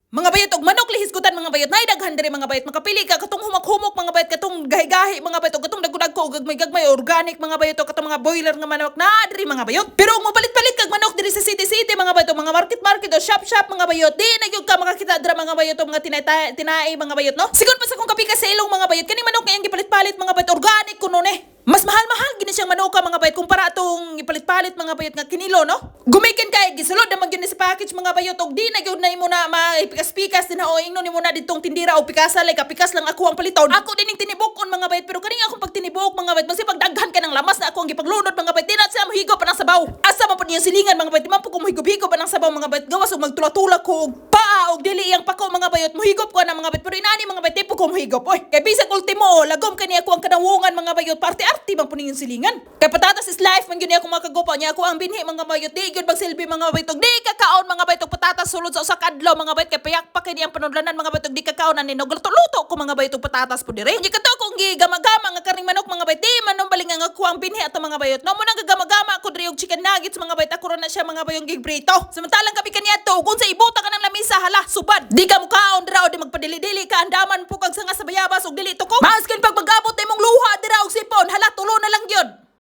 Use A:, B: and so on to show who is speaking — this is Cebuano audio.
A: Mga bayot, og manok lihisgutan, mga bayot, nay daghan diri, mga bayot. Makapili ka katong humok-humok, mga bayot, katong gahi-gahi, mga bayot, og katong dagko-dagko og gagmay-gagmay organic, mga bayot, og katong mga boiler nga manok na diri, mga bayot. Pero kung mopalit-palit kag manok diri sa city city, mga bayot, og mga market market o shop shop, mga bayot, di na gyud ka makakita dira, mga bayot, og mga tinay tinai, mga bayot, no. Sigon pa sa kong kapika sa ilong, mga bayot, kani manok nga iyang gipalit-palit, mga bayot, organic kuno ni. Mas mahal-mahal gini siyang manuka, mga bayot, kumpara atong ipalit-palit, mga bayot, nga kinilo, no. Gumikan kay gisulod naman gyud ni sa package, mga bayot, og di na gyud na imo na maipikas-pikas din o ingnon nimo na ditong tindira og pikasa lay kapikas lang ako ang paliton. Ako din ning tinibukon, mga bayot, pero kani nga akong pagtinibok, mga bayot, masipag daghan ka ng lamas na ako ang gipaglunod, mga bayot, di na siya mohigop pa ng sabaw. Asa man pud niyang silingan, mga bayot, di man pud ko mohigop-higop pa ng sabaw, mga bayot, gawas og magtula-tula ko og paa og dili iyang pako, mga bayot, mohigop ko na, mga bayot, pero inani, mga bayot, di pud ko mohigop. Oy, kay bisag ultimo lagom kani ako ang kanawungan, mga bayot, parte-arte man pud ning silingan. Kay patatas is life man gyud ni ako makagupa niya ako ang binhi, mga bayot, di gyud magsilbi, mga bayot, og di kakaon, mga bayot, og patatas sulod sa usa ka adlaw, mga bayot, kay payak pa kini ang panudlanan, mga bayot, og di kakaon ani nagluto-luto ko, mga bayot, og patatas pud dire. Nya kato akong gigamagama nga karning manok, mga bayot, di man baling nga ako ang binhi ato, mga bayot, no. Mo nang gagamagama ko diri og chicken nuggets, mga bayot, ako ra na siya, mga bayot, giprito. Samantalang kami kaniadto ug unsa ibuta ka ng lamisa, hala, subad. Di ka mukaon dira o di magpadili-dili ka, andaman po kag sanga sa bayabas og dili tuko. Maskin pag mag-abot na imong luha dira og sipon, hala, tulo na lang gyud.